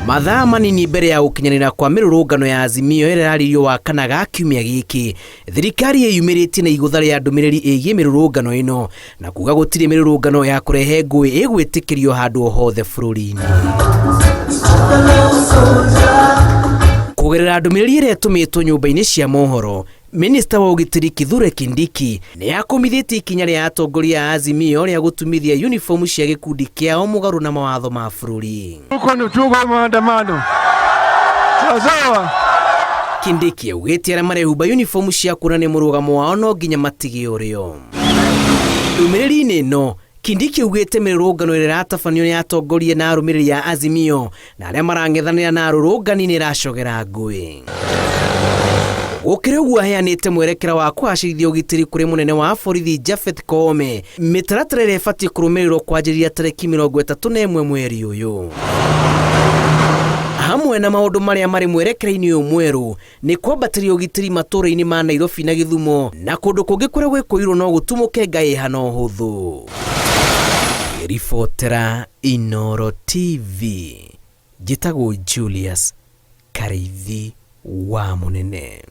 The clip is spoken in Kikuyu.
Mathaa manini mbere ya gũkinyanĩra kwa mĩrũrũngano ya Azimio ĩrĩa ĩrarĩrio Wakana ga kiumia gĩkĩ, thirikari ĩyumĩrĩtie na igũtha rĩa ndũmĩrĩri ĩgiĩ mĩrũrũngano ĩno na kuga gũtirĩ mĩrũrũngano ya kũrehe ngũĩ ĩgwĩtĩkĩrio handũ o hothe bũrũri-inĩ. Kũgerera ndũmĩrĩri ĩrĩa ĩtũmĩtwo nyũmba-inĩ cia mohoro, Minista wa ũgitĩri Kithure Kindiki nĩ akũmithĩtie ikinya rĩa atongoria a Azimio rĩa gũtumithia uniform cia gĩkundi kĩao mũgarũ na mawatho ma bũrũri. Huko ndio tuko maandamano. Sawa sawa. Kindiki augĩte arĩa marehumba uniform cia kuonania mũrũgamo wao no nginya matige ũrĩo. Ndũmĩrĩri-inĩ ĩno, Kindiki augĩte mĩrũrũngano ĩrĩa ĩratabanio nĩ atongoria na arũmĩrĩri a Azimio na arĩa marang'ethanĩra na arũrũngani nĩ ĩracogera ngũĩ. Gũkĩrĩ ũguo aheanĩte mwerekera wa kũgacĩrithia ũgitĩri kũrĩ mũnene wa borithi Japhet Koome, mĩtaratara ĩrĩa ĩbatiĩ kũrũmĩrĩrwo kwanjĩrĩria tarĩki 31 mweri ũyũ. Hamwe na maũndũ marĩa marĩ mwerekera-inĩ ũyũ mwerũ nĩ kwambatĩria ũgitĩri matũũra-inĩ ma Nairobi na Gĩthumo na kũndũ kũngĩ kũrĩa gwĩkũirwo no gũtumũke ngaĩha na ũhũthũ. Ngĩribotera Inooro TV, njĩtagwo Julius Karĩithi wa Mũnene.